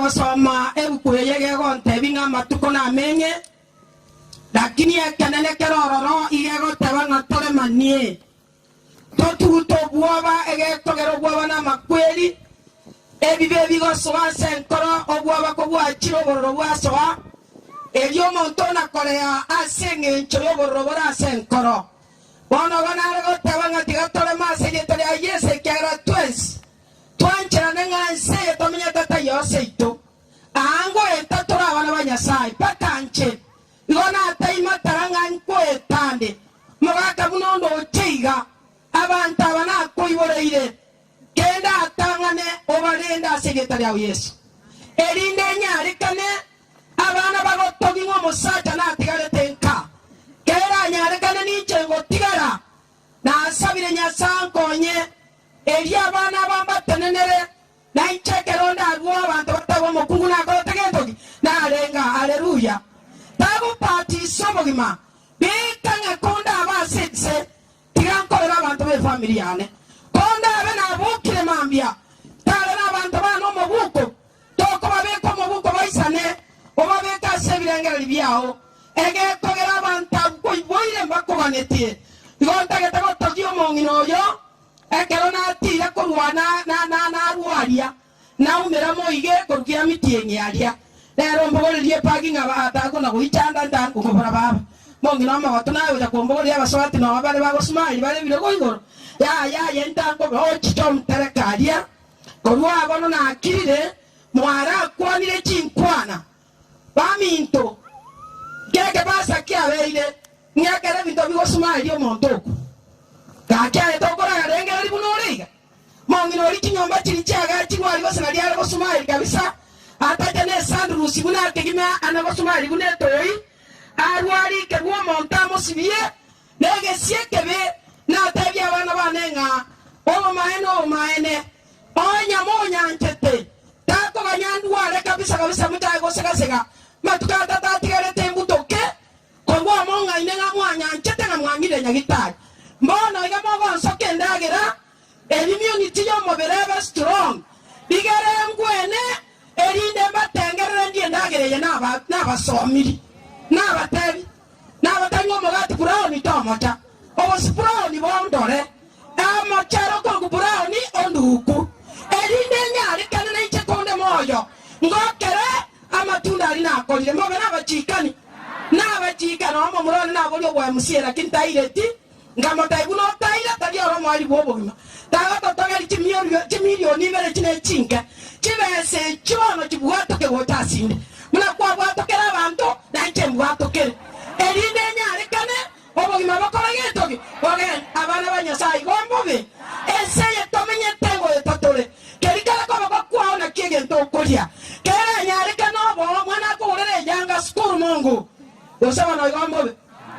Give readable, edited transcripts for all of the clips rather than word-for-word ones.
Kona-gosoma ebuku eye gegontebia ng'a amatuko nameng'e, lakini ekenene kere ororo iga egoteba ng'a toremanie, totugute obwoba, egekogera obwoba namakweri, ebibe bigosoa ase enkoro, obwoba kobwachire obororo bwasoa, erio omonto onakorea ase engencho y'obororo bore ase enkoro. Bono igo nare goteba ng'a tiga toreme ase erieta ria Yeso ekiagera twensi Twancherane ng'a ense eye tomenyete taiyo seito. Aa ngoeta tore abana ba Nyasae, mpaka nche igo nataimatara ng'a nkoetande. Mogaka buna ondoche iga, abanto aba nakoiboreire, kende atang'ane obarende ase erieta riao Yeso, erinde enyarekane abana bagotogi ng'a omosacha natigarete nka. Keranyarekane ninche ngotigara, nasabire Nyasae ankonye Erio abana aba mbatenenere, na inche ekero ndarue abanto batebe omokungu nakorete gento ki? Narenge aa. Haleluya! Tagobatisa obogima. Beka ng'a kondabe ase ense, tiga nkorere abanto b'efamiri yane. Kondabe nabokire mambia, tarere abanto bane omobuko, tokobabeka omobuko baisane, obabeke ase ebirengererio biao. Egekogera abanto abwo koiboire mbakoganetie. Igo ntagete gotogia omong'ina oyo Ekero natiira korwa narwaria, naumera moige korwa kiamitieng'i aria. Rero mbogorerie epagi ng'a atakona goichanda ntankobora baba. Mong'ina omogotu naye gocha kombogoria abasubati noba bare bagosmile bare ebirogo igoro. Yaya aye ntankobe ochiche omotereke aria. Korwa bono nakirire, mwarakwanire chinkwana. Baminto, nk'ekebasa kiabeire, ng'ekero ebinto bigosumairia omonto okwo. Gaki aye tokoraga rengereria buna ore iga? Mong'ina oria chinyomba chiria chiagachirwe aria gose naria are gosumairi kabisa, atache nesandurusi buna akegima ane gosumairi buna etoi, arue arikerwe omonto amosibie negesie ekebe, natebie abana bane ng'a obomaene obomaene, Onye monyanchete, takoganya ndware kabisa kabisa mochake gosega-sega matuko atato atigarete mbutoke, korwa omong'aine ng'a mwanyanchete ng'a mwang'ire nyagitari. Mbono iga mogonsoka endagera, eimmunity y'omobere ebe strong, rigere ngwene, erinde mbatengerere ndie endagera eye naba nabasomiri. Nabatebi, nabatebi ng'a omogati brown tomocha, obosi brown bondore, Omochere okorokwa brown onduku, erinde nyarekane nainche konde moyo, ngokere amatunda aria nakorire. Mobe nabachikani, nabachikani, omomura one naboria obwa MCA, lakini taireti, nkamotebia buna otaire tari ore omoerio bw'obogima, tagototogeria chimiorio chimilioni ibere echi ne chinke, chibesa echio bono chibwatoke gocha asinde, buna kwabwatokera abanto, nainche mbwatokere, erinde nyarekane Obogima bokore gento ki? Bogende. Abana ba Nyasae igo mbobe. Ense eye tomenyete ngoeta tore. Keri kare koboko kwao naki egento okoria. Keranyareke nobo omwana akogorere eyanga sukuru Mungu. Gose bono igo mbobe.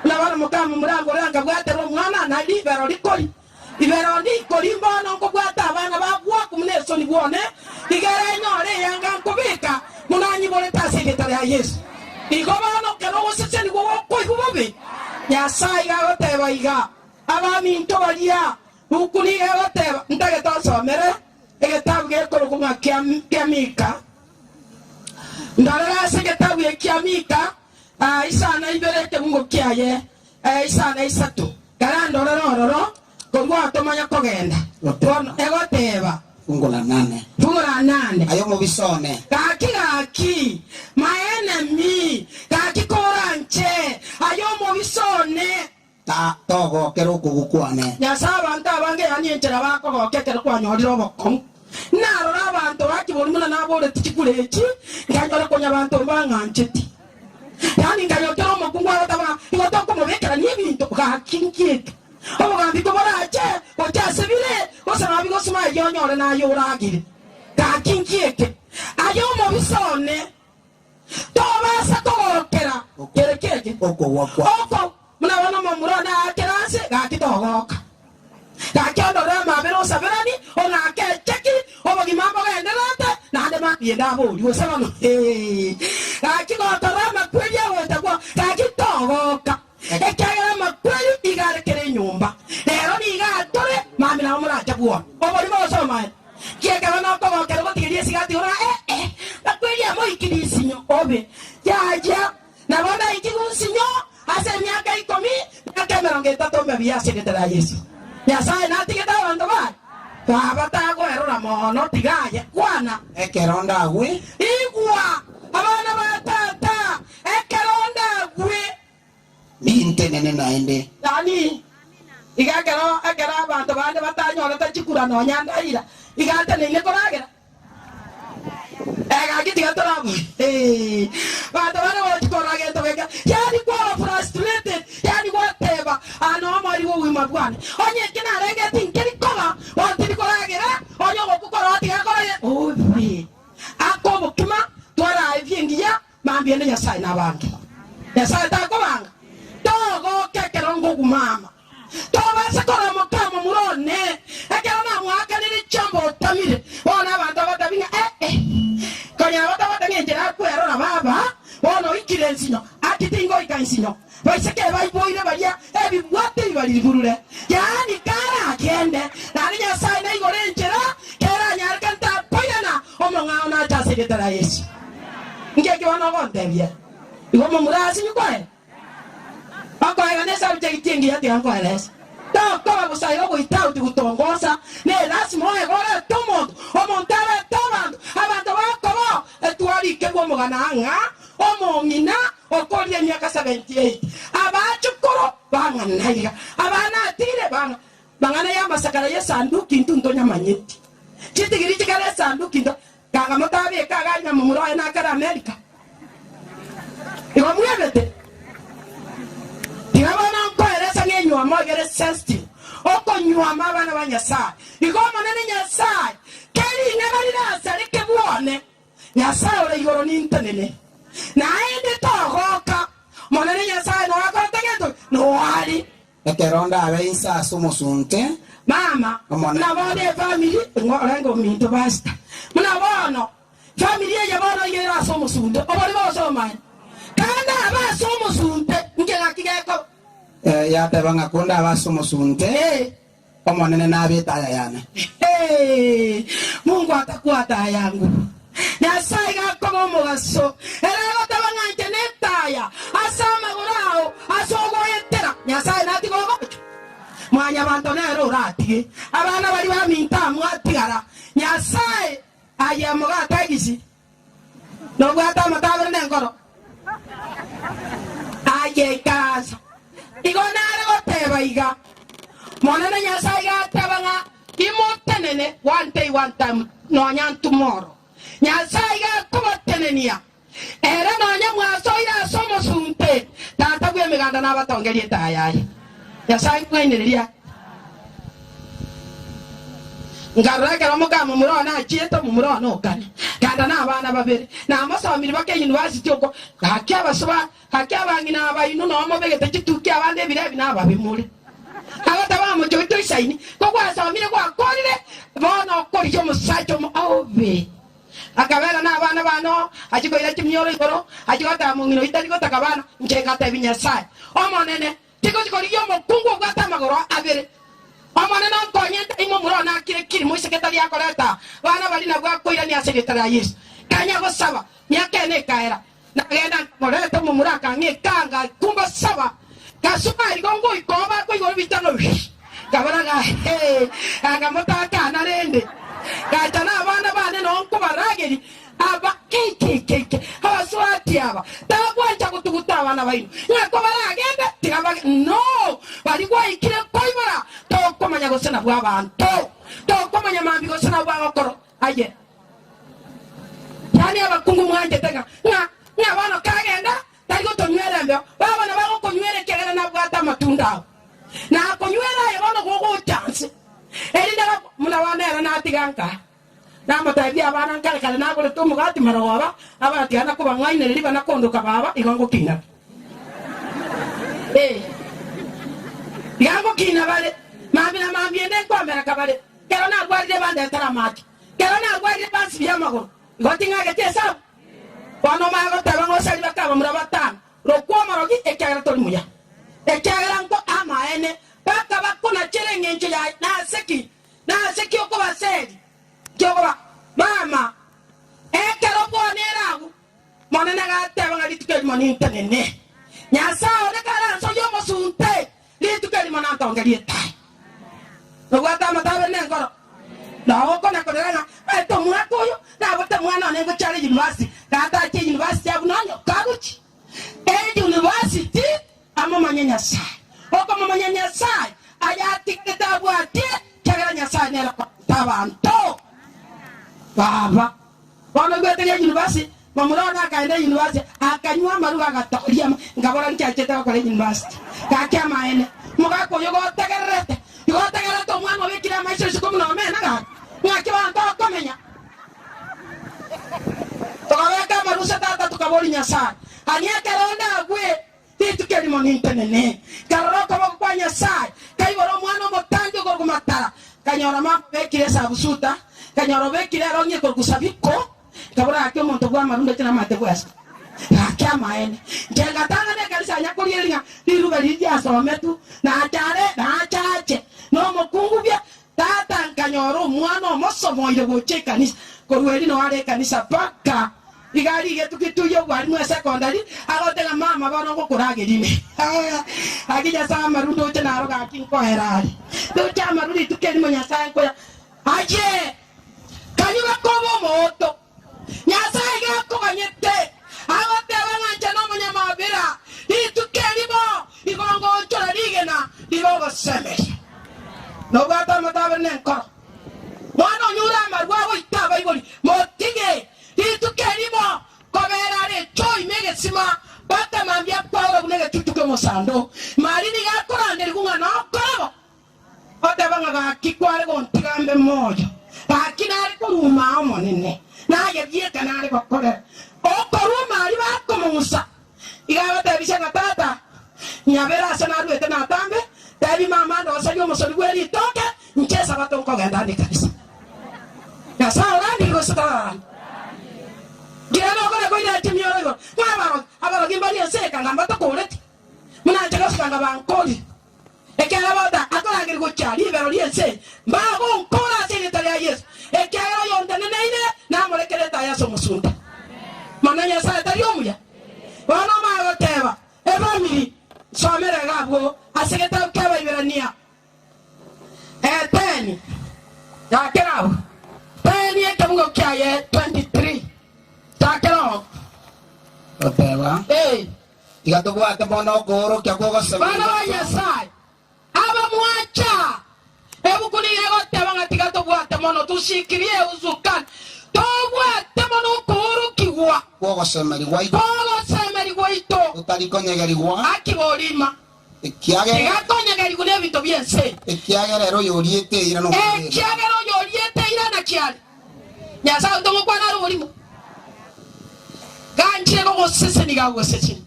Buna bono mokamomura angorere ankabwatere omwana na ribero rikori. Ribero ndikori mbono nkobwata abana bagwaku buna esoni bwone rigere nyore eyanga nkobeka buna nyiborete ase erieta ria Yeso. Igo bono kera ogosesenigwa gokoigwa bobe, Nyasae iga agoteba iga, Abaminto baria, buku nigo egoteba, ntagete onsomere egetabu gekorokwa ng'a kia Mika. Ndorere ase egetabu eki kia Mika, isano ibere ekebungo kiaye isano isato. Karandorere ororo, korwa tomanye kogenda. Bono egoteba. Fungu la nane. Fungu la nane. Aye omobisa one. Gaki, gaki, my enemy, gaki koranche, aye omobisa one. Ta, togokera okogwa kwane. Nyasae abanto abange yaani enchera bakogoka ekero kwanyorire obokong'u. Narora abanto gaki boria buna naboreti chikura echi, nkanyora konya abanto mbang'ancheti. Yaani nkanyora omokungu agoteba ng'a igo tokomobekerania ebinto, gaki nki eke? Obogambi koborache gocha ase bire, gose nabo bigosuma ayio onyore naye oragire. Gaki nki eke? Aye omobisa one, tobasa kogokera kere ki eke? Okogwa kwane. Oko, buna bono omomura one aakera nse, gaki togoka. Gaki ondorere amabera osaberani, ong'ake echeki, obogima mbogendererete, naende mambia ndaborie gose bono ee. Gaki gotorora amakweri agocha kwa, gaki togoka, ekiagera amakweri iga are kera enyomba. Rero nigo atore, mambia nabo morache bwone. Oborimo gose obomaene? Ki ekero nokogokera ogotigeria esigati igoro ng'a ee, makweri. nsinyo obe. Yaya, nabo ndaikigwe nsinyo ase emiaka ikomi, miaka 30 mbe buya ase erieta ria Yeso. Nyasae natigete abanto baye? Baba tagoerora mono, tiga aye kwana. Ekero ndagwe. Igwa, abana ba tata, ekero ndagwe. Nintenene naende. Yaani, iga ekero ekero abanto bande batanyorete chikura nonya ndaira, iga nteneine koragera. Egaki tiga torabue. Banto bande gochi korora gento geke, yaani kwaba frustrated, yaani gwateba, aa noo omoriri bw'obogima bwane. Onye eki narenge tinkeri koba, bono tindi koragera, onye ogokwa koroa tiga koragera. Obe. Aka obokima, twara afya engiya, Mambia ende Nyasae nabange. Nyasae takobanga. Togoka ekero ngogumama. Tobase koramoka momura one ekero namoakanire chiombe otamire. Bono abanto bagotebi ng'a eh-eh. Konya batabwate ng'a enchera akwerora baba, bono oikire ensinyo. Aki tingoika ensinyo. Baiseke baiboire baria ebibwate bibariri burure. Yaani karagende, naende Nyasae naigore enchera, keranyareke ntakoirana, omong'ao nache ase erieta ria Yeso. Inki ekio bono ogontebia? Igo momura asinyu kwaye? Okoega ne subject engiya tiga nkoerese. Tokoba bosa igo without gotongosa, ne lasima oege orete omonto, omonto arete abanto, abanto bakoba oo, etwarikegwe omogano aa ng'a omong'ina Okoria emiaka 78, abachukuru bang'ana iga, abana atire bang'ana. Mang'ana y'amasakara y'esanduki intwe ntonyamanyeti. Chitigiri chikare esanduki nto kanga motabeke agari ng'a momura oye nakare Amerika. Igo mwebete? Tiga bono nkoeresa ng'a enyuomo egere sensitive, okonyuoma abana ba Nyasaye. Igo Omonene Nyasaye, kering'ana rirasareke bwone. Nyasae ore igoro nintenene, naende togoka. Omonene Nyasae noakorete gento ki? Noari. Ekero ndabe inse ase omosunte. Mama, Omonene. buna bono efamiri, ng'o orenge ominto pastor, buna bono famiri eye bono iga ere ase omosunte, obori bosomaene. Kande abe ase omosunte, inki ng'aki gekoba? Eh, yateba ng'a kondabe ase omosunte. Eh. Omonene nabe etaya yane. Ee, Mungu atakuwa taa yangu. Nyasae iga akoba omogaso, ere agoteba ng'a inche netaya ase amagoro ao ase ogoetera. Nyasae natige ogochwa? Mwanyabanto nere oratige. Abana baria baminto amo atigara. Nyasae aye mogatagisi. Nobwate amatabore nenkoro aye ikaransa. Igo nare goteba iga, Monene Nyasae iga ateba ng'a imotenene one day one time nonya ntomorrow. Nyasae iga akobatenenia ere nonya mwasoire ase omosunte, Tata bw'emeganda nabatongerie etaya yaye. Nyasae ng'ainereria. Nkarora ekero moka momura one achiete, omomura one okane, kanda nabana babere, namosomirie baka eyunivasiti oko. Gaki abasuba, gaki abang'ina aba inwe noo mobegete chituki abande ebiro ebi nababe more. Agateba omochie oito isaini, ko gwasomire gwakorire, bono okorigia omosacha omo obe. Akabera nabana bane oo, achie koira chimioro igoro, achie goteba mong'ina oyio tari gotaka bana, inche ngatebia Nyasae, Omonene, Tigochi korigia omokungu obwate amagoro abere. Omonene onkonyete ime omura one akire kiri moiseke tari akoreta bana baria nabwo akoirania ase erieta ria Yeso. Kanya gosaba, miaka ene ekaera, nagenda nkamoreta omomura akang'a ekanga ngosaba kasubari igo ngoika oo bakoigora ebitano wi nkabora ng'a hee anga motakana rende ngacha na abana bane noo nkobarageria Aba KKKK abasubati aba tagwancha gotuguta abana baino ng'a kobaragende tiga bage no bari gwaikire koibora tokomanya gose nabwo abanto tokomanya mambi gose nabwo agokoro aye yaani abakungu mwanchete ng'a ng'a ng'a bono kagenda tari gotonywera embeo baba nabo agokonywera ekiagera nabwate amatunda ao na akonywera aye bono gogocha nse erinde buna bono ere natiga nkaa Namoteebie abana, Nkare kare nagorete omogati marogoba, abatiana kobang'ainereria bana kondoka baba, igo ngokina. Ee, iga ngokina bare, mambia na mambia ende nkwamera kabare. Kero narwarire bandetere amache, kero narwarire bansibie amagoro, igo ting'ageti esabu. Bono omanye goteba ng'a osari bakabamura batano, rokwa omorogi, ekiagera tori muya, ekiagera nko amaene, bakabakonachera engencho yaye. Nase ki? Nase ki okobaseria? Nki okoba mama ekero bwonere agwo? Monene. erimo nintenene. Nyasae one karansoyie omosunte, rituko erimo nantongerie etaai. Nobwate amato abere nenkoro, nogokona korera ng'a maete omwaka oyo nabote mwana one ngochia are university, gatache university abwo nonye kagochia e university amomanye Nyasae. Okomomanya Nyasae ayatigarete abwatie, ekiagera Nyasae nere okorenta abanto. Baba. Bono igwete ria university, momura one akaenda university, akanywa amaruga agatoria ama, nkabora nki achete gokora university. Gaki amaene, omogaka oyo gotegererete, igo otegererete omwana obekire amaiso isiko buna omena gaki, ng'aki abanto okomenya. Tokabeka amarusa tata tokaboria Nyasae, Ani ekero onde agwe, Rituko erimo nintenene, nkarora okoboko kwa Nyasae, nkaigora omwana omotangi okorokwa Matara, nkanyora mama obekire esabusuta, nkanyora obekire erong'i ekorokwa Sabiko, nkabora gaki omonto bw'amaru ndoche namate bwesa. Gaki amaene, inche ngatang'ana ekanisa anya korigereria ng'a riruba riria riasometwe, nacha are, nacha ache, nomokungu buya, Tata nkanyora omwana omosomoire gocha ekanisa, korwa erio nao are ekanisa mpaka iga arigetwe gituya obwarimu esecondary, agoteba mama bono ngokorageria ime. Gaki Nyasae amaru ndoche naro gaki nkoera are. Ndoche amaru rituko erimo Nyasae nkoya aye! Kanywa gakoba omooto. Nyasae iga akoganyete, agoteba ng'a inche nomonyamabera, rituko erimo igo ngoonchora rigena ribe ogosemeria. Nobwate amato abere nenkoro. Mwana onyure amarwa agoita abaibori, motige rituko erimo kobera are echoime egesima mpaka mambia Paulo buna egechuchu ki'omosando. Mari nigo akoranderigwa ng'a nokore bo. Oteba ng'a gaki kware gontiga mbe moyo, gaki nare koruma aa Omonene, naye bieka nare gokorera. Okoruma aria bakomong'usa, iga agatebisia ng'a tata, nyabere ase naruete natambe, tebi mama ndoserie omosori bwe ritoke, inche esabato nkogenda ande ekanisa. Nyasae orandire gose tararanda? Ngira nokore koira chimioro igoro, ng'a abarogi, abarogi mbari ense eka ng'a mbatokoreti, buna inche gosika ng'a bankori. Ekiagera boda akorangeria gochia ribero ri'ense, mbagonkora ase erieta ria Yeso, ekiagera oyonteneneire namorekere etaya ase omosunte. Mana Nyasae tari omuya? Bono omanye goteba, Efamiri, nsomere iga abwo ase egetabu ki'Abaiberania eteni, gakera abwo, teni ekebugo kiaye 23, chakera oo. Goteba. Ee. Tiga tobwate mono okoorokia kw'ogosemeria Bana ba gwaito. Nyasae, abamwancha, ebuku nigo egoteba ng'a tiga tobwate mono, tushikirie usukani, tobwate mono okoorokigwa Kw'ogosemeria gwaito. kw'ogosemeria gwaito. Totari konyegerigwa. Gaki borima, Ekiagera. tiga konyegerigwa n'ebinto bi'ense. Ekiagera ere oyoriete eira nomorembe. Ekiagera oyoriete eira naki are? Nyasae oito ngokwana are oborimo. Ganchire gogosesenia gagosesenia,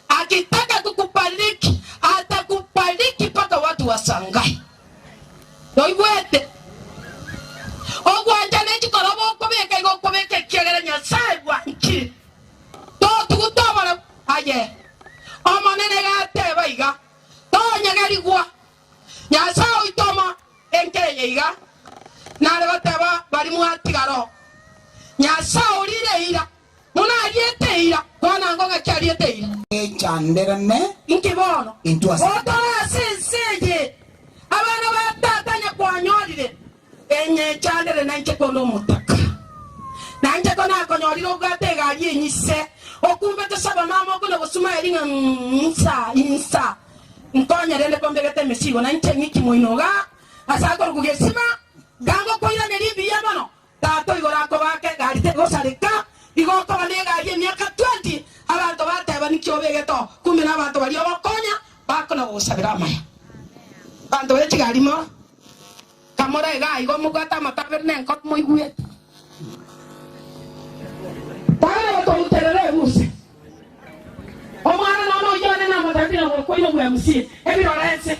akitaka kukubariki atakubariki mpaka watu wasangae. Noigwete? Ogwancha ne chikoroba okobeka igo okobeka ekiagera Nyasae bwanchire. Totuguta oboreu aye. Omonene gateba iga, Tonyegerigwa. Nyasae oito omo enka eye iga nare goteba baria mwatigara oo. Nyasae orire eira, buna ariete eira, kwana ango ng'aki ariete eira. Echanderane Inki bono intwe ase. otore ase ense eye, abana ba tata nyakwanyorire, enyechandere nainche konde omotaka. Nainche konakonyorire obwate egari enyise, okumbete saba mama okona gosuma eri ng'a insa, insa. Nkonye rende kombegete emesigo, na inche ng'iki moino iga ase akorokwa gesima, ngangokoiraneria mbuya mono. Tata igoro akobake egari tegosareka, igo okoba negari emiaka 20, abanto bateba niki obegete oo, kumbe nabanto baria ogokonya bakona gogosabera amaya. Abanto be chigari moro, kamore igaa igo mobwate amato abere nenkoro moigwete. Tagera gotoruterera ebuse. Omwana nono oyio one namotebetie na gokoina obwemusie ebirore ense.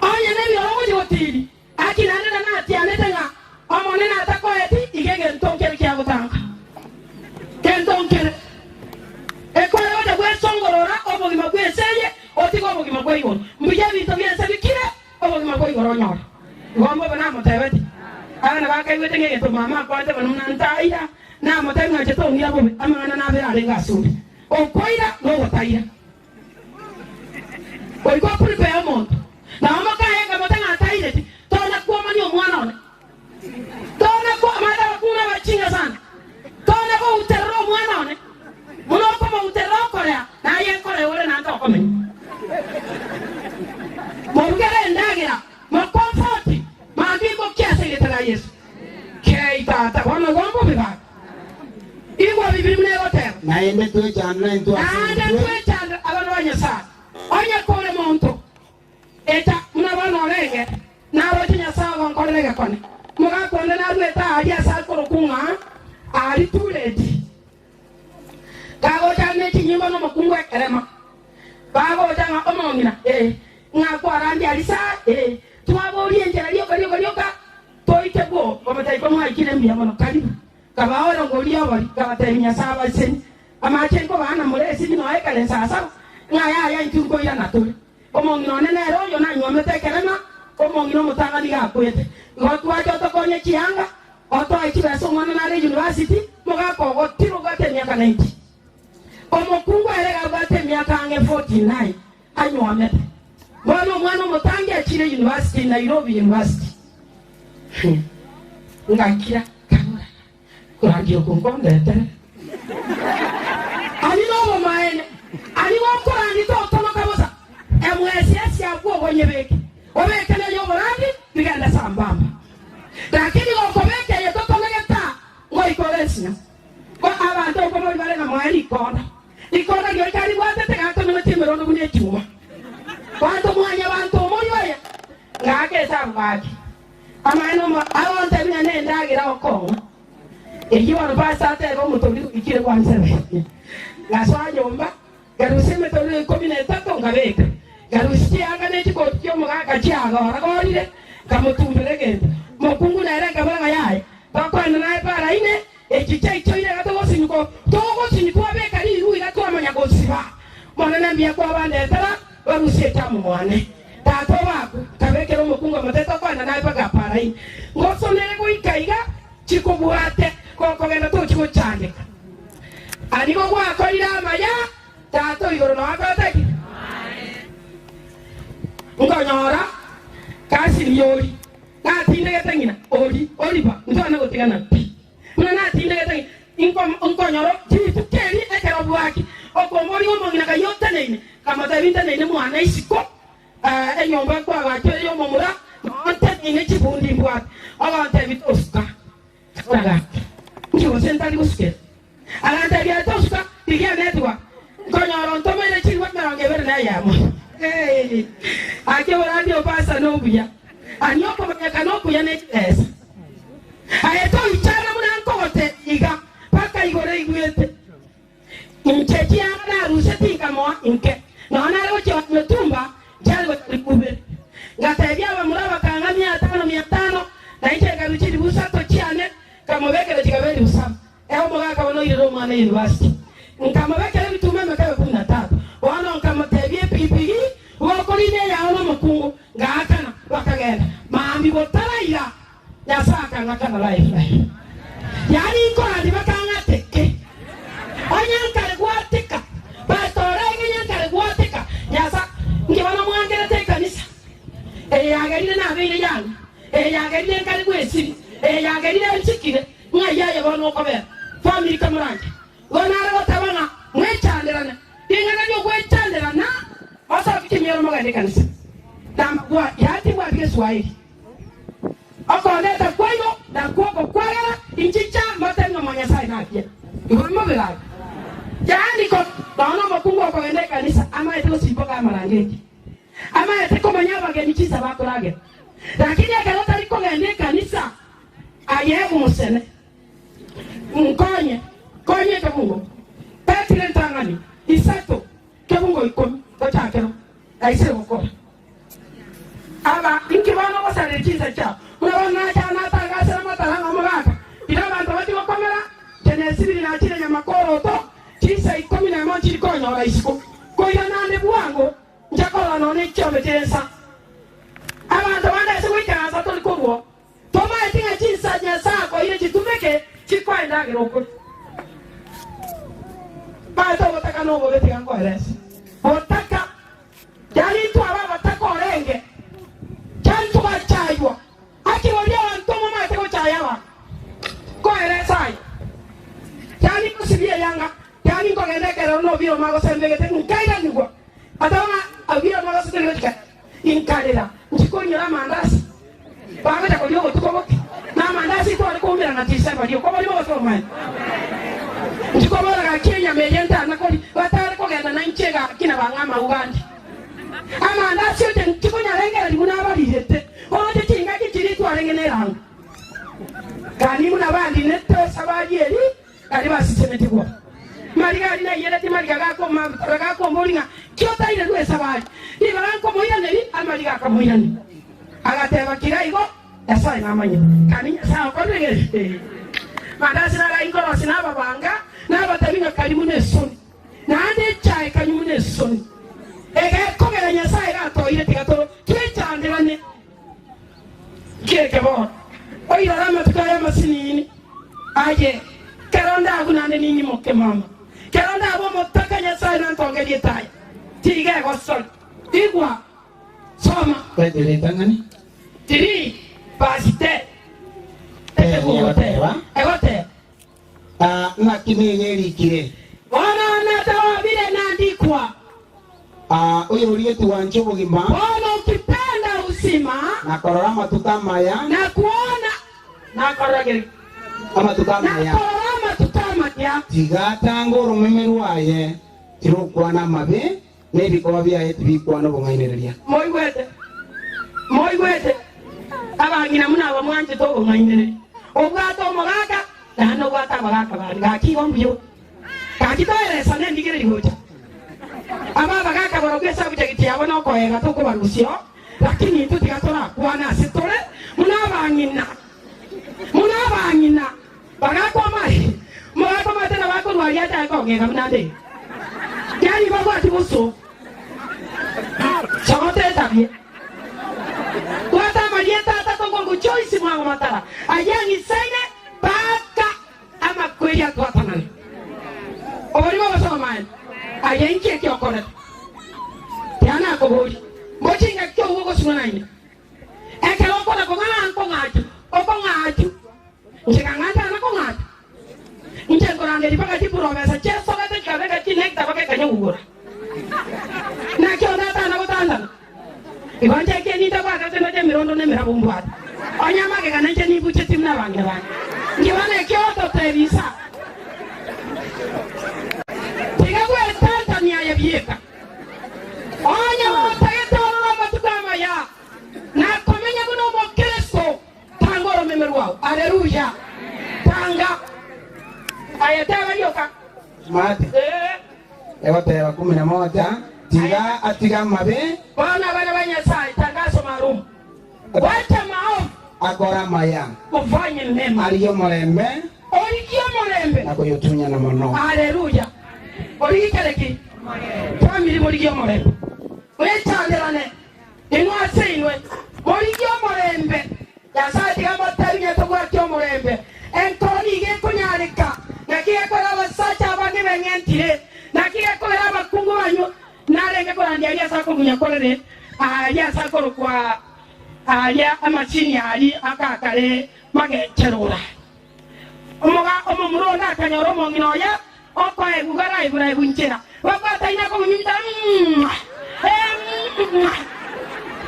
Onye nebirore ogochia gotiiri, aki naende natianete ng'a Omonene atakoeti iga egento nkere kiagotanga. Gento nkere. Ekware gocha gwesongorora obogima bw'ense eye, otige obogima bwa igoro. Mbuya ebinto bi'ense bikire, obogima bwa igoro onyore. Igo mbobe namotebetie. Abana bakaigwete ng'a egento mama akwanete bono buna ntaira, Namotebia ng'a inche tong'ira bobe, amang'ana nabere arenge asore. Okoira nogotaira. Goika oprepare omonto. Nabo mokaye nkamote ng'a ntaireti, tona kwomania omwana one. Tona kwa omanyete abakungu nabachinga sana. Tona gouterera omwana one, buna okomouterera okorea, naye nkorea ore naende okomenya. Morugere endagera, mokomfoti, mambia ikokia ase erieta ria Yeso. Kei tata, bono igo mbobe baba. Igwa Bibiri buna egoteba. Naende twechandere intwe ase Naende intwe. twechandere abana ba Nyasae. Onye kore monto, eta buna bono orenge, naroche Nyasae ogonkorera egekone. Mogaka onde naruete aaria ase akorokwa ng'a Aari Tureti. Kagocha ne chinyimbo nomokungu ekerema. Bagocha ng'a omong'ina, ee, ng'a kwarandia aria saa, ee, twaboria enchera rioka rioka rioka, toike bwoo, ngomotebi komwaikire mbuya mono, karibu. Nkabaa orongoria obori, nkabatebia, Nyasae abasenie, amache nkobaa na more esimi noe ekare nsasaba, ng'a yaya intwe nkoirana tore. Omong'ina one nere oyo nanywomete ekerema, omong'ina omotang'ani gakwete. Igo twacha otokonye chianga, otoe chibesa omwana nare university, mogaka ogotira obwate emiaka 90. Omokungu ere iga abwate emiaka ang'e 49 anywomete. Bono omwana omotangi achire university, Nairobi University. Ngakira, nkabora, Korandia oko nkondetere. Ani nobomaene, ani gokorandia totonoka bosa, emwesiesi agwo ogonyebeke, obeke neye oborandi, bigende sambamba. Lakini gokobeka eye totonogete aa, ngoika ore ensinyo. Ko abanto okwo bare ng'a moe rikondo. Rikondo rioika ribwatete gatonogetie emerondo buna echuma. Banto mwanyabanto omoyio oye, ngaaka esabu gaki. Amaene omo agontebia ng'a nendagera okong'a. Erio bono Pastor atebe omotoriro oikire gwansebe. Ngasoa nyomba, ngarusia emetoriro ikomi na etato nkabeka. Ngarusia chianga ne chikoti chi'omogaka chiagora-gorire, nkamotumbera egento. Omokungu nere nkabora ng'a yaya, tokoenda naye para ine, echi chiaichoire iga togosinywa togosinywa twabeka riru iga twamanya gosiba. Monene mbuya kwabandetera, barusie echamu mwane. Tata obakwe, nkabekera omokungu omotete okoenda naye mpaka para ime. Ngosonere goika iga chikobwate, gokogenda tochi gochandeka. Anigo gwakorire amaya, Tata o igoro nao akorete ki? Nkonyora kasini ori natindegete ng'ina ori oriba ntwana gotigana pi. Buna natindegete ng'ina nkonyora rituko eri ekero bwaki okomboria omong'ina kai oteneine nkamotebia nteneine mwane isiko enyomba nkoagachwa eye omomura noo nteneine chibundi mbwate ogontebia tosuka. Nkabora gaki, Inki gose ntari gosukera? Agantebia, Tosuka, rigia netigwa, nkonyora ontomeire chilifu emerongo ebere na eyemo. Gaki oborandia obasa nobuya, ani okomanyekana okuya ne chibesa. Aye toichana buna nkogotebia iga, mpaka igoro eigwete. Inche chianga naruseti nkamoa inke, nonya nare gochia emetumba nchiare gocha rikubere. Ngatebia abamura bakang'a mia tano mia tano, na inche nkarua chilifu isato chiane, nkamobekera chikaba elifu saba. Ehe omogaka bono oirire omwana university. Nkamobekera ebituma emekebe kumi na tatu. Bono nkamotebia epigipigi, Gokorina eyao nomokungu. Ngaakana, bakagenda. Mambia botaraira, Nyasae akang'akana life life. Yaani nkorandi bakang'ateke. Onye nkare gwateka, pastor orenge onye nkare gwateka, Nyasae, inki bono mwangerete ekanisa? Eye yagerire nabeire young, eye yagerire nkare gwesiri, eye yagerire nchikire, ng'ai aye bono okobera? Family kamoranche. Igo nare goteba ng'a mwechanderane, ring'ana ri'ogwechanderana, mosoke chimioro mogende ekanisa. Namagwa yaani timbwati geswahili. Okondeta kwaino nakwo ogokwagera inchicha motebie ng'a mwa Nyasae nakia. Igoro mobe gaki. Yaani ko nonya nomokungu okogenda ekanisa amaete gosimboka amarangeti, amaete komanya abageni chinsa bakoragera. Lakini ekero otari kogenda ekanisa aye omosene. Nkonye, konye ekebungo Petero entang'ani isato kebungo ikomi gochakera aise gokora. Aba inki bono ogosareria chinsa chiao? Buna bono nacha natangasera amatara ng'a omogaka, ira abanto bachie gokomera, inche nesibiri nachire nyamakoroto, chinsa ikomi nemo nchiri konyora isiko, koirana ande bwango, nche korora nonya echiombe chire nsa. Abanto bande ase goikaransa tori korwa oo, tomaeti ng'a chinsa Nyasae akoeire chitumeke chikoa endagera okoria. Maete ogotaka. nobobe tiga nkoerese. Botaka, yaani intwe aba abataka orenge, yaani togachaywa. Aki boria abanto momanyete gochaya abanto. Nkoeresa aye, yaani ngosibia eyanga, yaani nkogenda ekerero na obiroma agosembegete, nkairanigwa. Ateba ng'a obiroma agosete gochika Inkarera, nchikonyora amandasi bagocha koria obotuko boke, na amandasi tware koumerana chinsa baria okobori bogosoma. Nchikobora gaki enyama eye ntana koria, batare kogenda nainche gaki na bang'a amauga ande. Amandasi oche nchikonyarengereria buna abarirete, oroche chingaki chiria twarenge nerango. Kani buna bandinete esabari eri Aria basisenetigwe. Mariga aria naiyeretie mariga gakomabutara gakomboria ng'a ki otairerwe esabari. Rigoro nkomoiraneria, amariga akamoirania. Agateba, Kira igo, Nyasae namanyete. Kani Nyasae okorire gete. Mandasi naro inkorosia nababanga, nabatebi ng'a kari buna esoni, naende echae kanywe buna esoni. Egekogera Nyasae gatoire tiga toro twechanderane. Nki bono oirore amatuko aya amasinini? Aye, kero ndagwe naende ning'imoke mama, kero ndabe omotaka Nyasae nantongerie etaya, tiga egosori. Igwa, soma. Petero ritang'ani. Tiri pasite Egoteba. Egoteba. Ah, ng'aki nigo erikire. Bono natawabire nandikwa. Ah, oyorigetie gwancha obogima. Bono ukipenda uzima. Na korora amatuko amaya. Na kuona, na korora geri. Amatuko amaya. Na korora amatuko amaya. Tiga atange oromeme rwaye, tirokwana amabe, na ebikoba biaye tibikwana obong'ainereria. Moigwete? Moigwete? Abang'ina buna aba mwanchete obong'ainereria. Obwate omogaka, naende obwate abagaka bande. Gaki igo mbuya. Gaki toeresane endigereria gocha. Aba abagaka barobwo esubject yabo nokoega tokobarusia oo, lakini intwe tiga torakwane ase tore buna abang'ina. Buna abang'ina bagakwa amache, mogakwa amache nabo akorwaria achake kong'ega buna nde iga. Yaani babwati bosongo. Sogote etabia. Bwata amarieta atato nkoruku Joyce mwango matara ayio ang'isaine mpaka amakweri atwatanane. Oborimo gosoma aye, aye inki eki okorete? Tiga nakoborie, mbochi ngaki obwo ogosunwa nainwe? Ekero okona kong'aa nkong'achu, okong'achu, inche kang'a ntana kong'achu. Inche nkorangeria mpaka chiprofesa chiesogete chikabeka chinekta mpaka ekanyogugura. Naki onde atana gotantana? Igo inche ekieni nintabwate ase ndoche emirondo na emerabwo mbwate. Onye amagega nainche nimbuchetie buna abang'ina bane. Inki bono ekio ogototebia Isa? Tiga gwetantania aye bieka. Onye gotagete orore amatuko amaya na komenya buna omokristo, tanga oromeme rwao. Aleluya! Tanga. Aye teba rioka. Mate. Ee. Egoteba kumi na moja, Tiga atige amabe. Bono abana ba Nyasae, tangaso maalum, Wacha maovu. Akore amaya. Ufanye mema. Arigie omorembe. Origie omorembe. Na koyotunyana mono. Aleluya! Origie kere ki? Family morigie omorembe. Mwechanderane inwe ase inwe. Morigie omorembe. Nyasae tiga amotebi ng'a tobwati omorembe. Enkoro nigo ekonyareka. Naki gekogera abasacha abange beng'entire. Naki gekogera abakungu banywa. Narenge korandia aria ase akomunya korere, aaria ase akorokwa aaria amachini aria akakare magecherora. Omoga omomura onde akanyora omong'ina oye okoegwa garaiguraigwe inchera, babwataine akomunyunyuta mwa, mwa.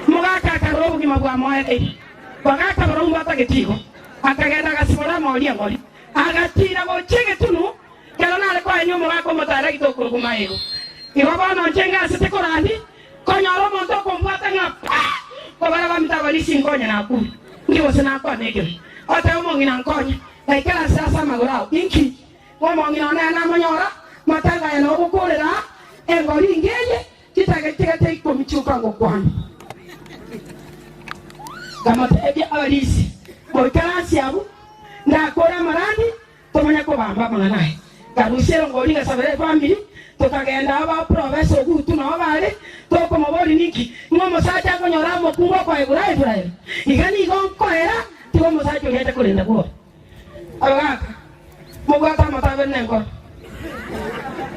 Omogaka akarora obogima bwamoereire, bagaka barabwo mbatagete igo. Akagenda agasibora amori engori, agatiira gochia egetunu. Ekero nare koenia omogaka omotaaragete okorokwa Maego, igo bono inche ngasete korandi, konyora omonto okombwata ng'a pa! Kobara bamito abarisia inkonye nakure. Inki gose nakwane ekebe? Otebe omong'ina nkonye, ngaikaranse ase amagoro ao. Inki? Ng'omong'ina one namonyora, matanga aya nao gokoorera engori inga eye, chitagete ikomi chioka ngokwana. Nkamotebia, Abarisia, moikaranse abwo, ndakore amarandi, Tomanye kobamba amang'ana aya. Nkarusia erongori ngasabera efamiri, tokagenda aba professor Ogutu nao bare, tokomoboria ninki ng'a omosacha akonyora omokungu okoegura Israel. Iga nigo nkoera, tiga omosacha oria ache korenda bwoye. Abagaka, mobwate amato abere nenkoro.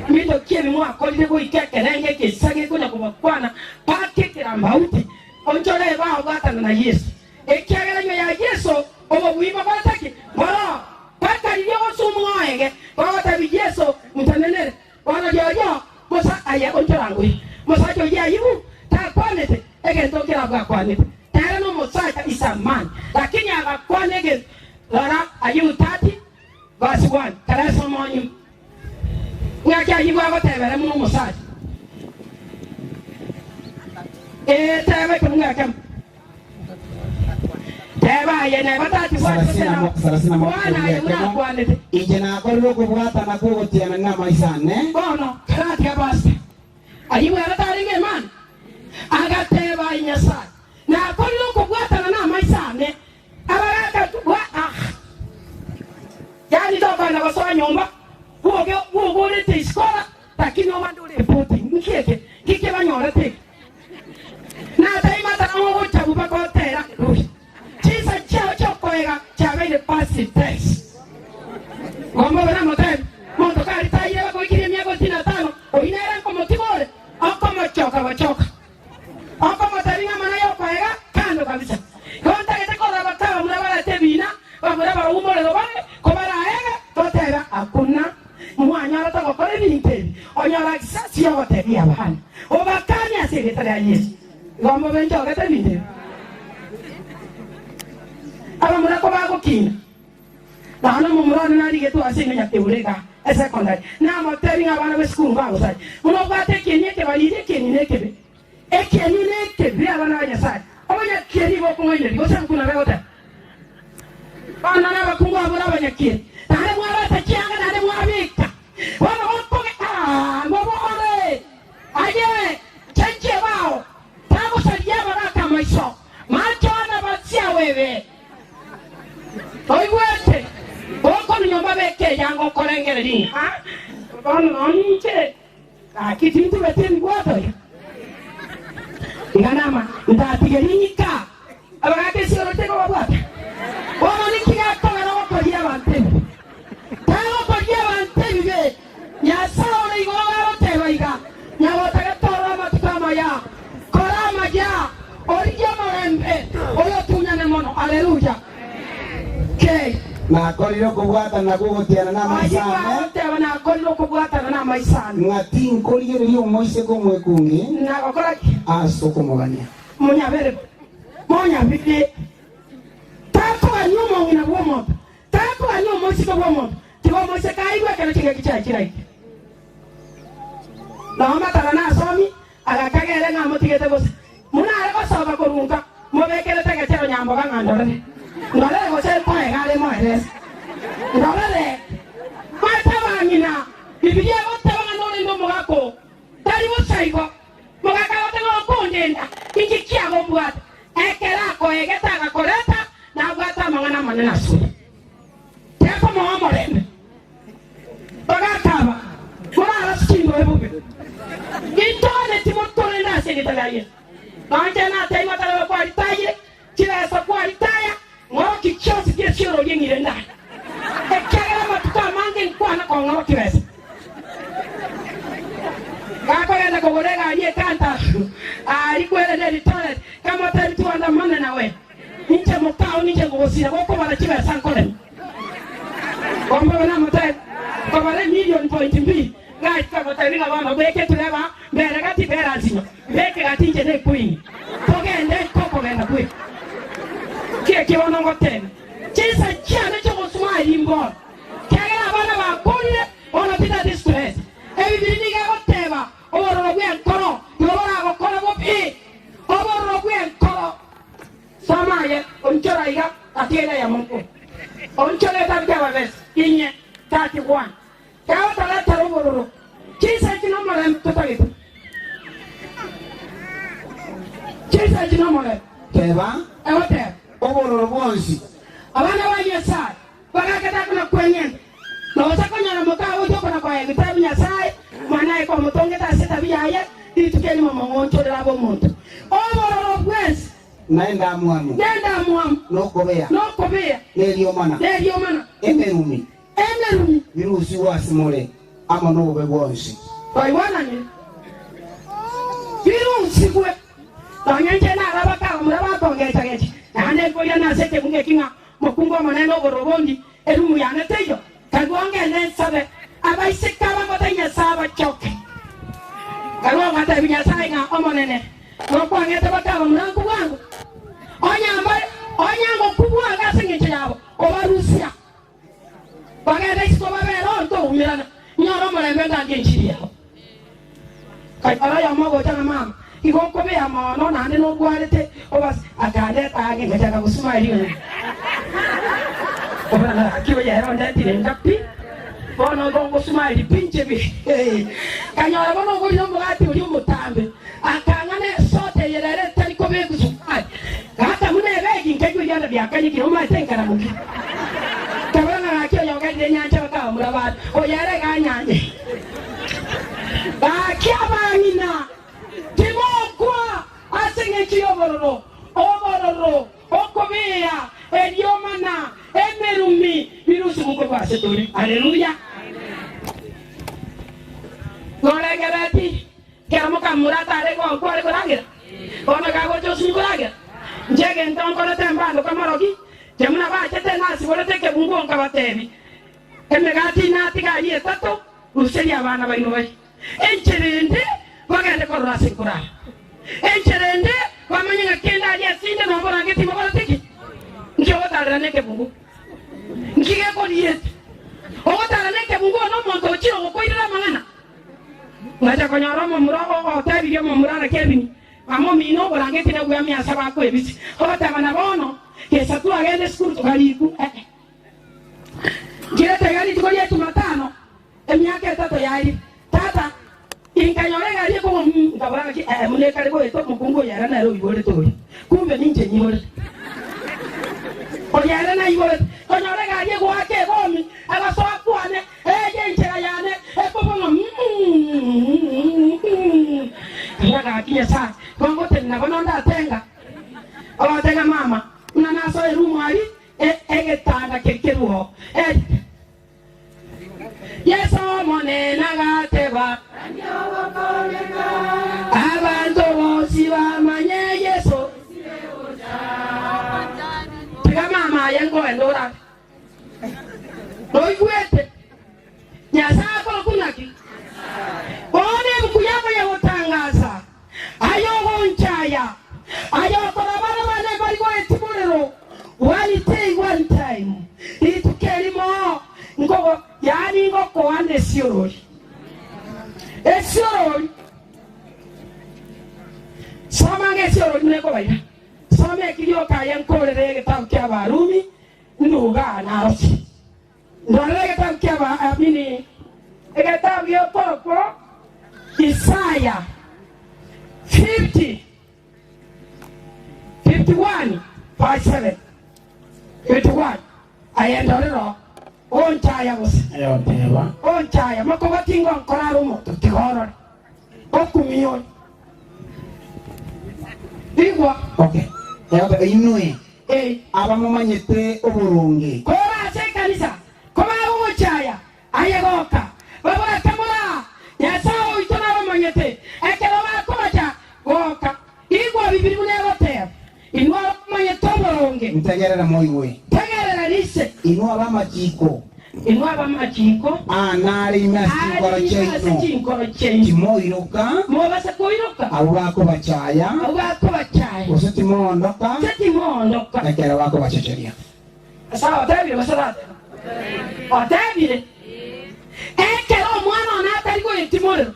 Mbinto ki ebi mwakorire goika ekerengo ekeisa gekonya kobakwana mpaka ekerambauti? Onchore ebao bwatana na Yeso, ekiagera nyuma ya Yeso obobui bokorete ki? Mboroo. Mpaka riria ogosumwa oege, bagotebia Yeso, Ntenenere. Bono rirorio Musa aye onchora ngoyia. Omosacha oyio Ayubu takwanete egento nkerabwo akwanete. Nere nomosacha is a man, lakini agakwana egento. Rora Ayubu 30 verse 1, karesoma onywe. Ng'aki Ayubu agotebere buna omosacha? Ee, teba ekemo ekemo. Teba aye neba tatibwati gose na Bwana aye buna akwanete. Inche nakorire okobwatana kw'ogotianania namaiso ane. Bono karatiga pastor ayio ere tarenge emani, agateba, Aye Nyasae, nakorire okobwatana namaiso ane. Abagaka bwa ah yani tokogenda gosoa nyomba bwoge bwogorete isikora lakini obande ore reporting nki eke nki kebanyorete eke Nataimata ogocha bobe gotera Haleluya. Chinsa chiao chiokoega chiabeire past tense. Gomba obe namotebi, monto karitaire bagoikirie emiaka otini na tano, oyio nere nkomotiga ore, okomochoka gochoka. Okomotebi ng'a amang'ana yokoega kando kabisa. Igo ntagete korora bakaba buna barete ebina, bamura baraumorero bare, kobaraege, totebe hakuna mwanyorete gokora ebinto ebi, onyora access yogotebia abana, obakanie ase erieta ria Yeso. Igo mbobe nchogete ebinto ebi. Abamura kobagokina, nonya nomomura one narigetwe ase ime nyakeure igaa esecondary, namotebi ng'a abana b'esukuru mbagosaria, buna obwate ekieni ekebariri, ekieni nekebe. Ekieni nekebe abana ba Nyasae, abanyakieni bokong'ainereria, gose nkuna begoteba. Bono nabakungu abwo nabanyakieni, naende mwareta chianga naende mwabeka. Bono gokoge ah, mobore aye chenchia ebao, tagosaria abagaka amaiso, macho ane basiao ebe. Oigwete? Gokorwa nyomba beka eyanga okorengereria ng'a bono nonya inche Gaki tintubeti ebibwato iga. Iga nama ntatige rinyika abagaka esioro tikobabwata. Bono ninki gekogera ogokoria abanto ebibe? Tagokoria abanto ebibe. Nyasae ore igoro gagoteba iga, Nyagotagete orore amatuko amaya, kora amaya, origie omorembe, oyotunyane mono. Aleluya. K. Nakorire okobwatana kw'ogotiana namaiso Ayio ane. agoteba, Nakorire okobwatana namaiso ane. Ng'a tinkorigereria omoiseke omwekungi. Nagokora ki? Ase okomogania. Monyabere, monyabere. Takogania omong'ina bw'omonto, takogania omoiseke bw'omonto. Tiga omoiseke aigwe ekero chingaki chiaye chiraike. Nao matara nasomi, agakaga ere ng'a amotigete bosa. Buna are gosoka korwa nka, mobekerete egechero nyamboga ng'a ndorere, ndorere gose nkoega are moerese. Ndorere. Maete abang'ina, Bibilia egoteba ng'a norende omogaka oo, tari bosa igo. Mogaka agoteba ng'a okondenda, inki kiagombwata? Ekero akoegete agakoreta, nabwate amang'ana amanene asore. Tekomoa omorembe. Bagaka aba, morarase chindwori bobe. Intogane timotorende ase erieta ria Yeso. Nonya natebiwa tarebe kwaritayire, chibesa kwaritaya, ng'oroki chionsi chi'esiororia eng'ire ndaya. Ekiagera amatuko amange nkwana kong'orokia besa. Gakogenda kogora egari ekanta aria kwerende Eldoret, nkamotebi twandamane nawe. Inche mokao ninche ngogosira gokobara chibesa nkorema. Ombobe namotebi, Nkobara emilioni point mbili. Ngachia gotebi ng'a bono beke tureba mbere gati bera nsinyo, mbeke gati inche ne queen. Togende nkokogenda kweka. Ki eki bono ngoteba? Chinsa chiane chi'ogosmile mbono, kiagera abana bakorire bono titati stress. Ebibiri nigo egoteba obororo bw'enkoro nigo boragokore bobe. Obororo bw'enkoro. Soma aye, onchora iga, gati ere eyemo nkoro. Onchore etabu ki'Ababesi, inye, 31. Kegotoretera obororo, chinsa echi nomorembe totagete. Chinsa echi nomorembe. Teba, Egoteba. Obororo bwonsi. Abana ba Nyasae bagaketa buna kweng'enta, nosa konyora moka gocha okona koa ebitabu Nyasae, Omwana aye komotongete ase etabi yaye, rituko erimo mong'onchorere abe omonto. Obororo bwensi. Na endamwamu. Na endamwamu. Na okobea. Na okobea. Na eriomana. Na eriomana. Emerumi. Emerumi. Birusigwe ase more. amo nobobe bwonsi. Twaigwananire? Birusigwe. Nonya inche narabake abamura bakongecha-gecha, naende nkoirana ase ekebungo eki ng'a mokungu omonene obororo bondi, erumu yane teiyo, Karue ngende nsabe abaiseke aba ngote Nyasae abachoke. Karue ngatebia Nyasae ng'a Omonene, nokwang'ete bakaba moranku bwango, onye mbare, onye ngokubwaga ase engencho yabo, obarusia bagende isiko babere oo ntoumerana, nyore omorembe ndange enchiri yabo. Kanyora oyomo ogocha ng'a mama, igo okobea mono naende nobwarete obase, akandeta ang'e ngachaka gosmile ng'a kobora ng'a gaki oyo ere ondetire nka pi, bono igo ngosmile pi inche bi. Kanyora bono ogorire omogati oria omotambe, akang'a na esoda eye rero etari kobekwa sukari, gaka buna ebegi nkaigwa ebianda biakanyekire omanyete nkaramokia. Nkabora ng'a gaki oyo ogerire nyancha bakabamura abande, oyo ere iga anyanche. Gaki abang'ina, timokwa ase engencho y'obororo, obororo, okobeera, eriomana, emerumi, birusigwe korwa ase tore. Haleluya! Norengereti kera mokamura atare kware koragera, bono kagocha osinyi koragera? Inche egento nkorete mbandoka morogi, inche buna bachete nasiborete ekebunguo nkabatebia, Emegati inatigarie etato, ruseria abana baino barie. Enchera ende bagende korora ase nkorara. Enchera ende bamanye ng'a kende aria ase inde noborangeti mokorete ki? Nki ogotarera nekebungo? Nki gekoriete? Ogotara nekebungo nomonto ochire ogokoirera amang'ana. Ngacha konyora omomura otebirie omomura na Kevin, Mama omino oborangeti nabwamia ase abakoebisia. Ogoteba na bono, gesa twagenda esukuru tokarikwa. Eh-eh. Nkerete iga rituko ria Jumatano, emiaka etato yaerire, tata, inkanyora egari ekogwa mm, nkabora ng'aki, ee, buna ekare goeta omokungu oyo ere nere oiborete oria, kumbe ninche nyiborete. Oria ere naiborete, nkonyora egari egoaka ebomi, egosoa kwane, eye enchera yane, ekobua ng'a mm, nkabora gaki Nyasae, kongotenena bono ndatenga, ogotenga mama, buna nasoa erumu aria, Egetanda keria keruo. Yeso Omonene agateba, Abanto bonsi bamanye Yeso. Tiga mama aye nkoende orabe. Noigwete? Nyasae akorokwa ng'aki? Bono ebuku yabo ya gotangasa, Aye ogonchaya, aye okoraba-raba nebari goetia morero, one day, one time, rituko erimo, nkogo, yaani ngokoana esiorori. Esiorori. Soma ng'a esiorori buna ekobaira. Soma eki gioka aye nkorere egetabu kia Abarumi, nduga naroche. Ndorere egetabu kia Abaamini, egetabu gi'okorokwo Isaya 50, 51 verse 7, 51, Aye ndorere oo, onchaya gose Aye oteba. onchaya, mokogoti ngonkora are omonto, tiga orore, okumia ore. Igwa. Okay. Aye oteba, Inwe Ee. Abamomanyete oboronge. Kore ase ekanisa, kobagogochaya, aye goka, baborake moraa, Nyasae oito nabamanyete, ekero bakobacha, goka. Igwa Bibiri buna egoteba, Inwe abamomanyete oboronge. Ntegerere moigwe. Tegerera rise. Inwe ab'amachiko. Inwe ab'amachiko. Aa nare ime ase chinkoro Are ime ase chiaino. chinkoro chiaino. Timoiroka. Mobase koiroka. Abwo bakobachaya. Abwo bakobachaya. Gose timoondoka. Gose timoondoka. Ekero bakobachecheria. Nyasae otebire gose tateba? Otebire. Ekero omwana one atari goetia morero,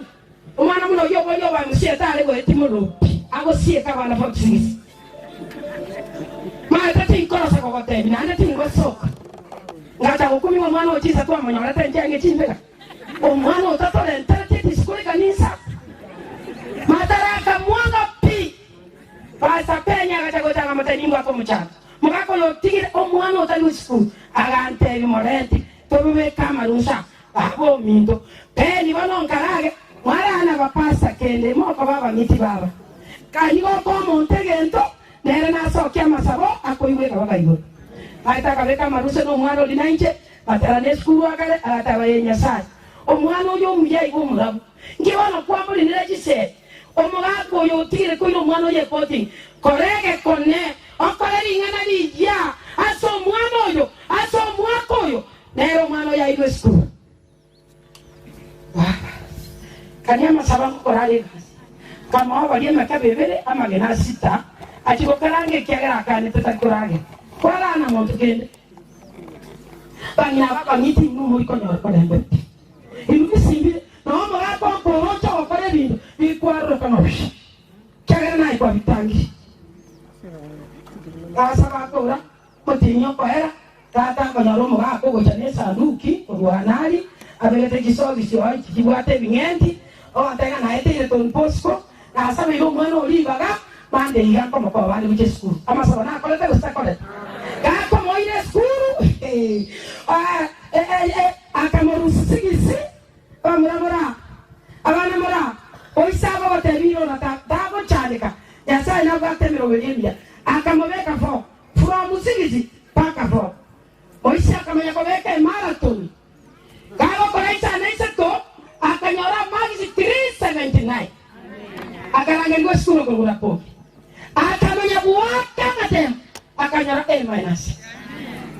omwana buna oyio oboria obamusiete tare goetia morero pi, agosieka abana form six. Maete tinkorosa gogotebia naende tingosoka. Ngacha gokumia omwana o chinsa twamonyorete nchenge chimbega. Omwana otatorenteretie risiko ri'ekanisa, matarakamwanga pi. Pastor Penny agacha gocha akamotebia nimbwate omochando. Mogaka oyo otigire omwana otari gochia sukuru. Agantebia morente tobobeke amarusa baba ominto. Penny bono nkarage mwarana ba pastor kende mokoba abang'iti baba. Kanywe gokoa omonto egento nere nasokie amasabo akoigwa ekabaka igoro. Maete akabeka amarusa nomwana oria nainche Batera nesukuru akare, agateba, Ee Nyasae. Omwana oyo omuya iga omorabu. Nki bono kwamorinire chisemi? Omogaka oyo otigire koira omwana oye ekoti, Kora egekone, okore ring'ana rigiya ase omwana oyo, ase omwaka oyo, nere omwana oyo airwe esukuru. Baba, kania amasabo ngokora are egasi. Nkamoa oboria emekebe ebere, amagena asita, achie gokaranga ekiagera akanete tari koragera. Kwarana monto kende. Bang'ina aba abang'iti inwe mori konyora korembe pi. Inwe misimbire, na omogaka okoroche ogokora ebinto bikwarorokana pi. Kiagera naye kwabitangire. Agasaba akora, Omotienyi okoera, tata akonyora omogaka ogocha nesanduki korwa Hanari, abegete chisogisi oo echi chibwate ebing'enti, ogoteba ng'a naeteire Don Bosco, nasabeire omwana o ribaga, mambia iga nkomokoba are gochia esukuru. Amasabo nakorete gose takorete? Gakomoira esukuru, akamorusia sigisi, Bamura moraa, abana moraa, oise agogoteebia irora tagochandeka, Nyasae nabwate emeroberio emiya, akamobeka fo from sigisi mpaka fo. Oise akamanya kobeka emarathon, gagokora isano isato akanyora amagisi 379, akarangerigwa esukuru okogura kobi, akamanya goaka amatemo akanyora A minus.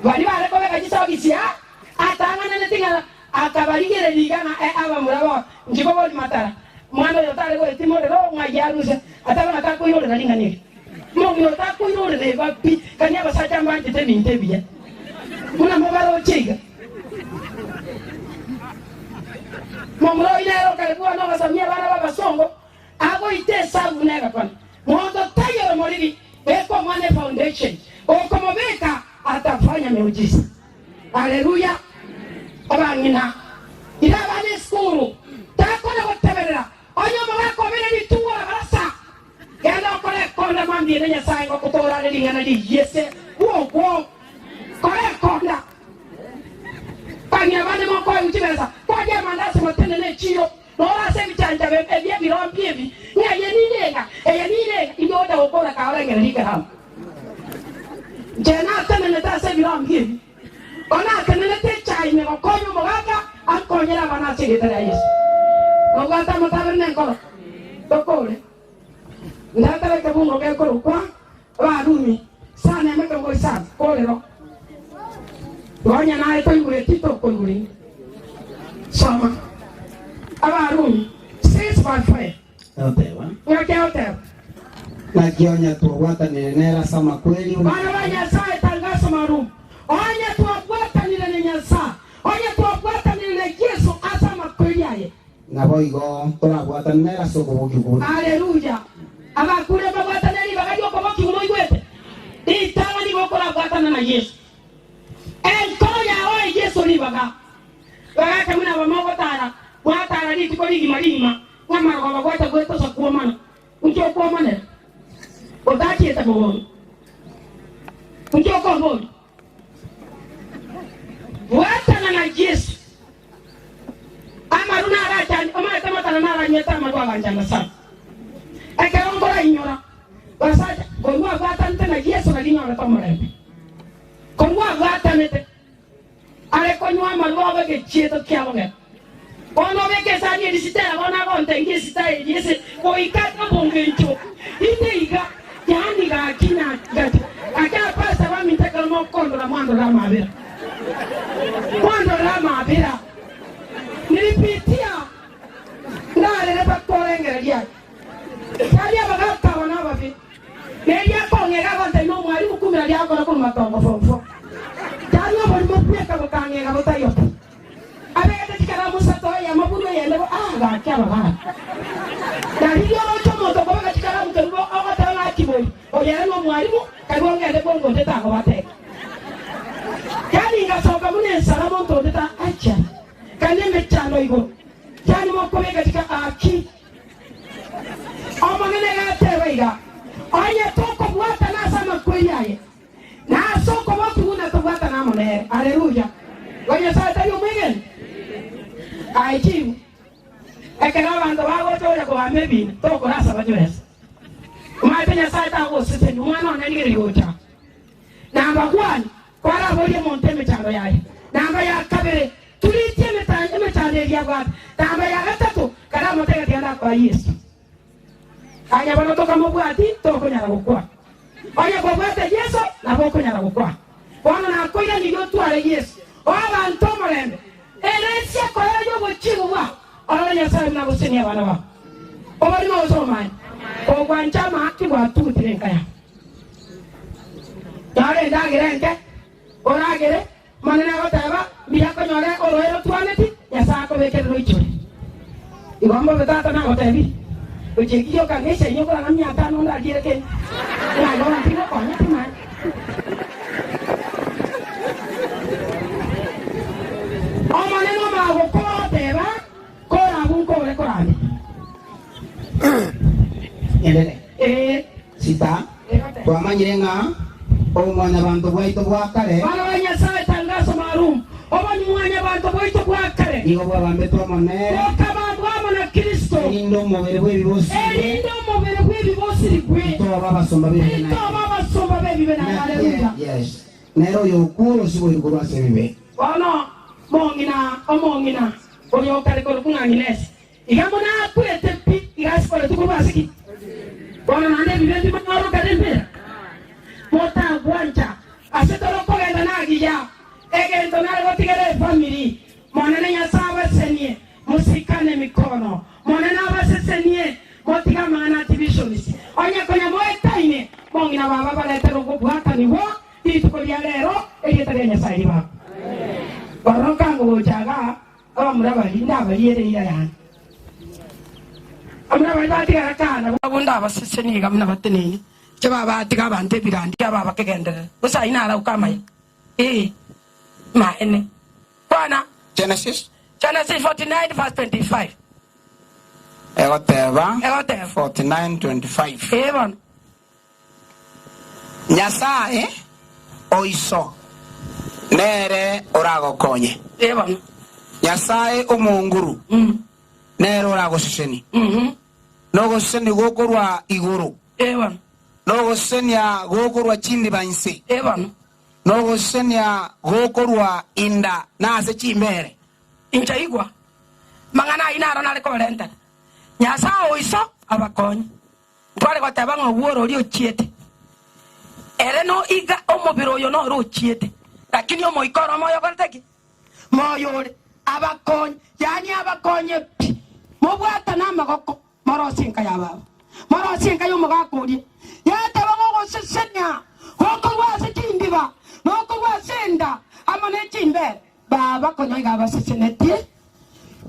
Baria bare kobeka chisogisi aa atang'ananeti ng'a Akabarigereria iga ng'a abamura bo nchikobori matara, mwana oyo tare goetimorera oo ng'ai aruse, atebe ng'a takoirorera ring'ana eri. Mong'ina oyo takoirorera eba pi, kani abasacha mbanchete ebinto ebiya buna mobaroche iga. Momura oyio nere okare bwana ogosamia abana b'abasongo, agoita esabu buna egekone. Monto taiyo ore moriri, beka omwana efoundation, okomobeka atafanya miujiza. Haleluya! Abang'ina, ira abana esukuru, takona goteberera onye omogaka obire ritugo rabarasa. Genda okore ekonda mambia ere Nyasae ngokotoora are ring'ana rigiya ase bwokwo. Kora ekonda. Bang'ina bande mokoegwa chibesa, kwaria amandasi motenene echiro, noro ase ebichancha ebi ebirombi ebi, ng'a eye nirenga, eye nirenga, inwe ocha gokora kaorengereria ekeramu. Inche natenenete ase ebirombi ebi, o natenenete echaye ime gokonya omogaka ankonyere abana ase erieta ria Yeso. Nobwate amatabere na enkoro, tokore. Ndetere ekebungo gekorokwa Abarumi, sana emerongo isano, korero. Nonya naye toigureti tokoigura inde. Soma. Abarumi 6 verse 5. Egoteba. Ng'aki agoteba? Naki onye twabwatanire nere ase amakweri buna. Bana ba Nyasae tangaso maalum. Onye twabwatanire na Nyasae, onye twabwatanire na Yeso ase amakweri aye. Naboigo torabwatane nere ase okobokigwa. Haleluya! Abakure mbabwatane ribaga ri'okobokigwa moigwete? Ritang'ani nigo okorabwatana na Yeso. Enkoro yao ae Yeso ribaga. Bagaka buna abamo ogotara, gwatara rituko rigima rigima, ng'a marogoba gwacha gwetosa kwomana. Inki okwomanera? Otachiete mogondo. Inki okomboria? Bwatana na Yeso. Amaru narachande, omanyete amatara naranywete amaru aganchanda sana. Ekero nkorainyora, basacha, korwa abwatanete na Yeso nari nyorete omorembe. Korwa abwatanete. Are konywa amarwa obe egechieto kia bogeka. Bono obeke esani eria sitera bono agontengia esitaeli ase goika obongencho inde iga, yaani gaki na gaki. Gaki abapastor baminto ekero mokondora mwandorere amabera. Mwandorere amabera. Nilipitia ndarere bakorengereria aye. Tari abagaka aba nababe. Neria akong'ega agontebia nomwalimu kumbe naria agokora korwa matongo form four. Tari oborimo bweka bokang'ega botaiyo pi. Abegete chikaramu isato eyemo buru eyende bo ah gaki ababara. Na riria oroche omonto okobeka chikaramu kerubo ogoteba ng'a kibori oyo ere nomwalimu karibu ongende bwongo onde tagobatebia. Yani ngasoka buna ensara monto onde ta acha kane emechando igoro. Yani mokobeka chika aki. Omonene agateba iga, Onye tokobwatana ase amakweri aye, na ase okobokigwa natobwatane amo nere. Haleluya! Igo Nyasae tari omwegeni? Aye chibu, ekero abanto bagocha oria kogamba ebina, tokorasaba chibesa. Omanyete Nyasae tagosesenia omwana one rigereria gocha. Namba kwani, kwaraborie omonto emechando yaye. Namba ya kabere, turitie emechando. Ring'ana eri abwate. Namba ya gatato, karamotebia tiga ndakoa Yeso. Aye bono tokamobwati, tokonyara gokwa. Onye kobwate Yeso, nabo okonyara gokwa. Bono nakoiranirie otware Yeso, oe abanto omorembe. Ere ense ekoereria obochiiko bwao, orore Nyasae buna agosesenia abana bao. Oborimo gose obomanyi, kogwancha amaaki gwatugutire enka yao. Nyora endagera enke, oragere, Omonene agoteba, Mbuya konyora oroe rotwaneti, Nyasae akobekerere oichore. Igo mbobe tata nagotebirie, gochia ekiya okanga esaini okorang'a mia atano ondariere kende, ng'a igo ntigokonya timanya. Omonene omanya gokora oteba, Kora abwo nkore korande. Enene. Ee. Sita, twamanyire ng'a obomwanyabanto bwaito bwa kare. Bana ba Nyasae, tangaso maalum, obomwanyabanto bwaito bwa kare. Nigo bwabambetwe amo nere. Bokabambwa amo na Kristo. Erinde omobere bw'ebibe osirigwe. Erinde omobere bw'ebibe osirigwe. Titoba abasomba b'ebibe naende. Titoba abasomba b'ebibe naende. Haleluya. Yes. Nere oyokure osiboirwe korwa ase ebibe. Bono mong'ina omong'ina oyo okare korokwa ng'a Aginesi, Iga buna akwete pi, iga asikoretwe korwa ase ki? Bono naende ebibe mbimonyoroka nembera? Motagwancha ase tore okogenda nagiya, egento nare gotigera efamiri. Monene Nyasae abasenie, mosikane emikono. Monene abasesenie, motige amang'ana a divisions. Onye konya moetaine, mong'ina baba baretere okobwatanigwa rituko ria rero, erieta ria Nyasae ribakwe. Ororo nkangogocha igaa. Abamura baria ndabariere eira yane, abamura baria batigara kana. Abwo ndabasesenie iga buna bateneine, inche babatiga abanto ebirandi aba bakegenderera, gose ayio narauke amaya? Ee, maene. Kwana. Genesis. Genesis 49 verse 25. Egoteba. Egoteba. 49:25. Ee bono. Nyasae o iso nere oragokonye. Ee bono. Nyasae omonguru nere oragosesenie, na ogosesenia gokorwa igoro, Ee bono. na ogosesenia gokorwa chindiba inse, Ee bono. na ogosesenia gokorwa inda na ase chimbeere. Inche igwa, amang'ana ayio naro nare kobarentera. Nyasae o iso abakonye. Ntware goteba ng'a ogwo ororia ochiete, ere no iga omobere oyo noro ochiete, lakini omoika oro omoyo okorete ki? Moyo ore. Abakonye, yaani abakonye pi, mobwatane amagoko, morosie enka ya baba, morosie enka y'omogaka oria. Yateba ng'a ogosesenia gokorwa ase chindiba, na okorwa ase enda, amo ne chimbere, baba konya iga abasesenetie.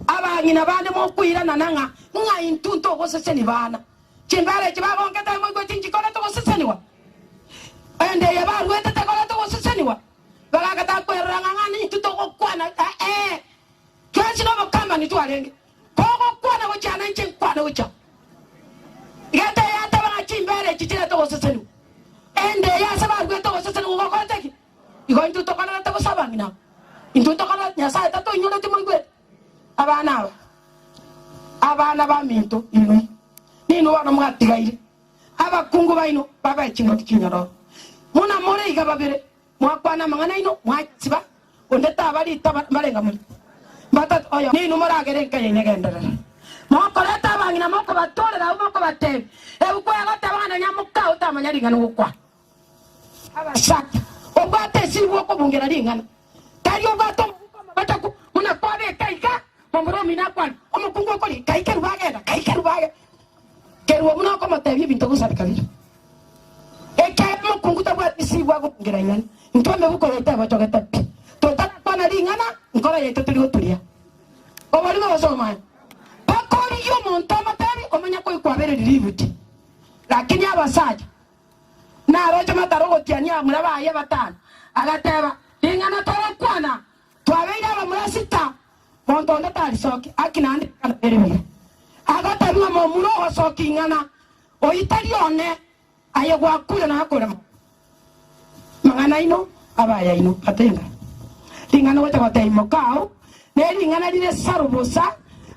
Abang'ina bande mokoiranana ng'a ng'a intwe ntogosesenia bana. Chimbere echi bagonkete moigwe tinchikorete gosesenigwa? Ende eye baruete tekorete gosesenigwa? Bagakata kwerora ng'a ng'a nintwe togokwana, ee, twensi nobokambani twarenge. Kogokwana gochia nainche nkwane gochia. Gete yateba ng'a chimbere echi chirete gosesenigwa. Ende eye ase baruete gosesenigwa gokorete ki? Igo intwe tokorerete gose abang'ina aba? Intwe tokorerete Nyasae tatoinyoreti moigwete? Abana aba, abana baminto inwe, ninwe bono mwatigaire, abakungu baino babe chingaki chinyororo. Buna more iga babere, mwakwana amang'ana aino, mwachisiba, onde tabarita mbarenga more mbatato, oyo ninwe moragere enka yaino egenderere. Mokoreta abang'ina mokobatorera abwo mokobatebia, Ebuku egoteba ng'a nonya mokao tamanya ring'ana ogokwana. Abasacha, obwate esiri bw'okobungera ring'ana, tari obwate omobuko omogotoku, buna kwabeka iga, momura omino akwane, omokungu okoria, kai kerubo agenda, kai kerubo agenda. Kerubo buna okomotebia ebinto gosareka bire. Ekiagera omokungu tabwati esiri bw'akobungera ring'ana, intwe emebuko yaito egochogete pi. Totarakwana ring'ana, nkoro yaito teri goturia. Oborimo gose obomaene. Mpaka origie omonto omotebie, omanye koikwabereria ributi. Lakini abasacha, Naroche mataro ogotiania abamura baye batano, agateba, Ring'ana togokwana, twabeire abamura sita, monto onde tarisokia, aki naende ring'ana rire buya. Agatebia ng'a momura ogosokia ing'ana, oyio tari one, aye gwakure na akore mono. Amang'ana aino abe ayaino, batenga. Ring'ana ogocha gotebia mokao, nering'ana rire saro bosa,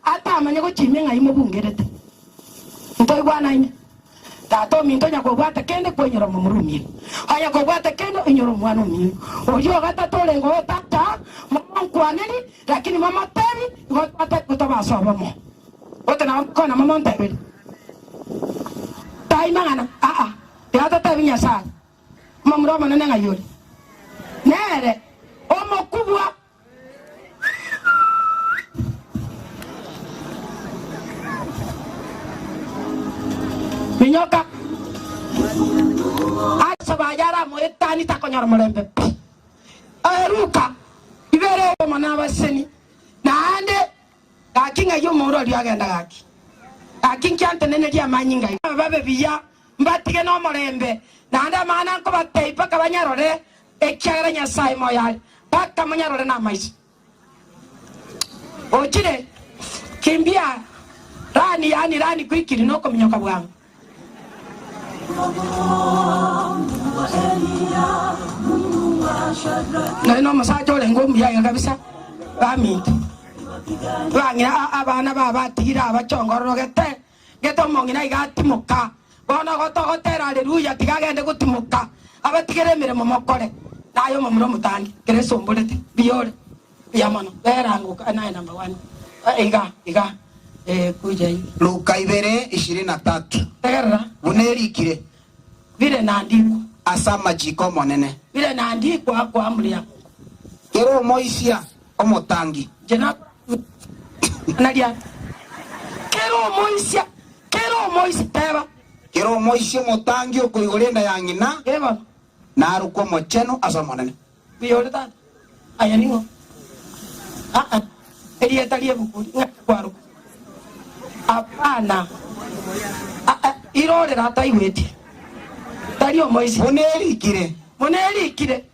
atamanye gochimia ng'ai mobungerete. Ntoigwanaine? Tata ominto onya kobwata kende kwainyora omomura omino, onya kobwata kende oinyore omwana omino. Oyio o gatato orenge oyo tata. Momonkwaneri, lakini momotebi, igo twatebigwe tobe ase obomo. Gose nabo mokona momonteberie? Tai mang'ana, aa, tiga totebi Nyasae, omomura omonene ng'ai ore? Nere omokubwa. Minyoka ase baye aramoetanie takonyora morembe pi. Eruka ibere oyomo nabaseni, naende gaki ng'ai omoura oria agenda gaki? Gaki nkiantenenerie amanyinga aino babe buya, mbatige nomorembe, naende amang'ana nkobatebia mpaka banyarore, ekiagera Nyasae moyo are, mpaka monyarore namaiso. Ochire, kimbia, rani, yaani rani kwikiri nokominyoka bwango. Nari nomosacha orenge omuya iga kabisa, baminto. Bang'ina abana babatigire abachongororogete, gete omong'ina iga atimoka. Bono gotogotera Haleluya, tiga agende gotimoka, abatigere emeremo mokore. Naye omomura omotangi, kera esomborete, mbuya ore, mbuya mono, bera ango naye number one, iga, iga, eh, kuja hivi. Luka ibere ishirini na tatu. Tegerera. Buna erikire. Bire nandikwa. Ase amachiko 'Omonene. Bire nandikwa kwa amri ya Mungu. Kera omoisia omotangi. Inche naria. Kera omoisia, kera omoisia, teba. Kera omoisia omotangi okoigora enda ya ng'ina, Ee bono. narokwe omochenu ase Omonene. Mbuya ore tata? Aye ning'o? Aa, erieta ri'ebuku ng'aki kwarokwa? Hapana. Aa, irorera ataigweti. Tari omoisia. Buna erikire. Buna erikire.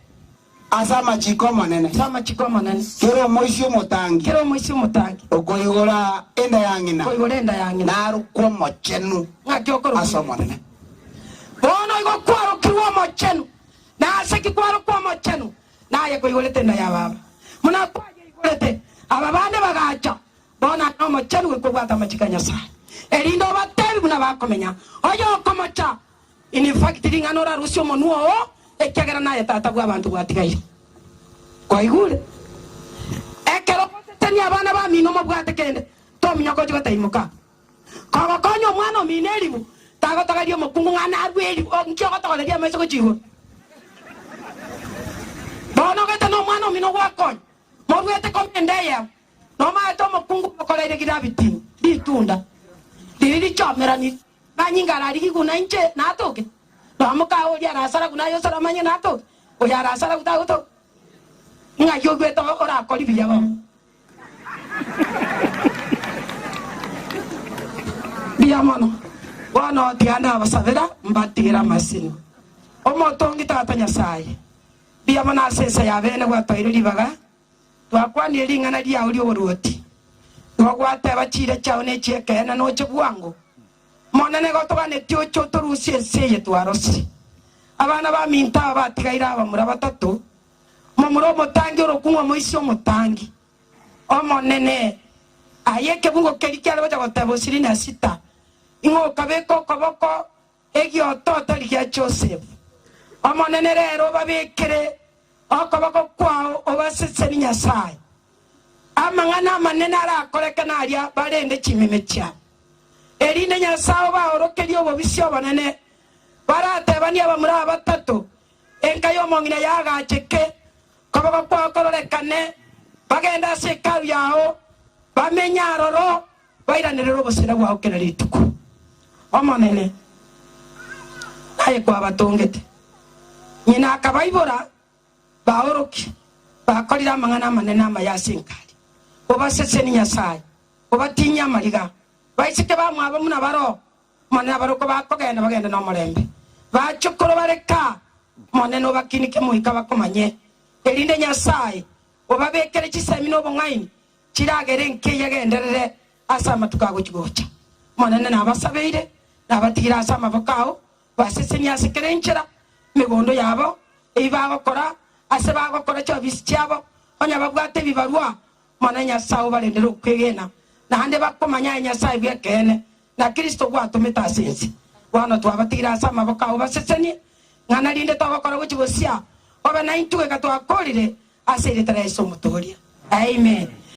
Ase amachiko 'Omonene. Ase amachiko 'Omonene. Kera omoisia omotangi. Kera omoisia omotangi. Okoigora enda ya ng'ina. Okoigora enda ya ng'ina. Narokwe omochenu. Ng'aki okorokwa. Ase Omonene. Bono igo kwarokirwe omochenu. Na ase ki kwarokwa omochenu? Naye koigorete enda ya baba. Buna kwayeigorete, aba bande bagacha. Bono aye nomochenu goika obwate amachiko a Nyasae, erinde obatebi buna bakomenya. Oyokomocha In fact ring'ana orarusie omonwa oo, ekiagera naye tata bw'abanto gwatigaire. Kwaigure? Ekero ogosesenia abana bamino mobwate kende, tominyoka oche gotaimoka. Kogokonya omwana omino eribu, tagotogeria omokungu ng'a narue eribu, o nki ogotogoreria amaiso gochia igoro? Bono ogete nomwana omino gwakonya, moruete komenda eyemo, nomaete omokungu omokoreire gravity, ritunda, riria richomeranirie. Manyinga ararigie buna inche natoke, na omoka oria arasara buna aye osara omanye natoke, oyo arasara tagotoka. Ng'ai ogwete orakori buya bono? Mbuya mono. Bono tiga ndabasabera mbatigere amasini. Omotongi Tata Nyasaye, mbuya mono ase ensa ya bene gwatoire ribaga, twakwanire ring'ana riao ri'oboruoti. Igo gwateba chiira chiao nechi'ekeene noche bwango. Omonene igo toganetie oche otorusie ense eye twarosire. Abana baminto aba batigaire abamura batato, omomura omotangi orokung'wa omoisia omotangi. Omonene, aye ekebungo keria kiare gocha goteba osiri na sita, ing'o okabeka okoboko egioto tari gia Joseph. Omonene rero obabekere okoboko kwao obaseseni Nyasae. Amang'ana amanene arakoreke naria barende chimeme chiabo, erinde Nyasae obaorokerie obobisi obonene. Baratebanie abamura aba batato, Enka y'omong'ina yaagacheke, koboko kwao kororekane, bagende ase Hekalu yao, bamenye aroro, bairanerere obosera bwao kera rituko. Omonene, naye kwabatongete. Ng'ina akabaibora Baorokia, bakorire amang'ana amanene amaya ase enkari. Obasesenie Nyasae, obatinyie amariga. Baiseke bamwabo buna baroo, Omonene abarokwo bakogenda bagende nomorembe. Bachokoro bare kaa, Omonene obakinike moika bakomanye, erinde Nyasae obabekere chisemi na obong'aini chiragere enka eye egenderere ase amatuko agochi-gocha. Omonene nabasabeire, nabatigire ase amaboko ao, Basesenie ase kera enchera emegondo yabo, ebi bagokora, ase bagokora chiofisi chiabo, onye babwate ebibarua, Omonene Nyasae obarendere okwegena, naende bakomanya aye Nyasae bw'ekeene, na Kristo gwatomete ase ense. Bono twabatigire ase amaboko ao basesenie, ng'a narinde togokora gochia bosio, obe naintwe goika twakorire. Ase erieta ria Yeso Omotoria. Amen.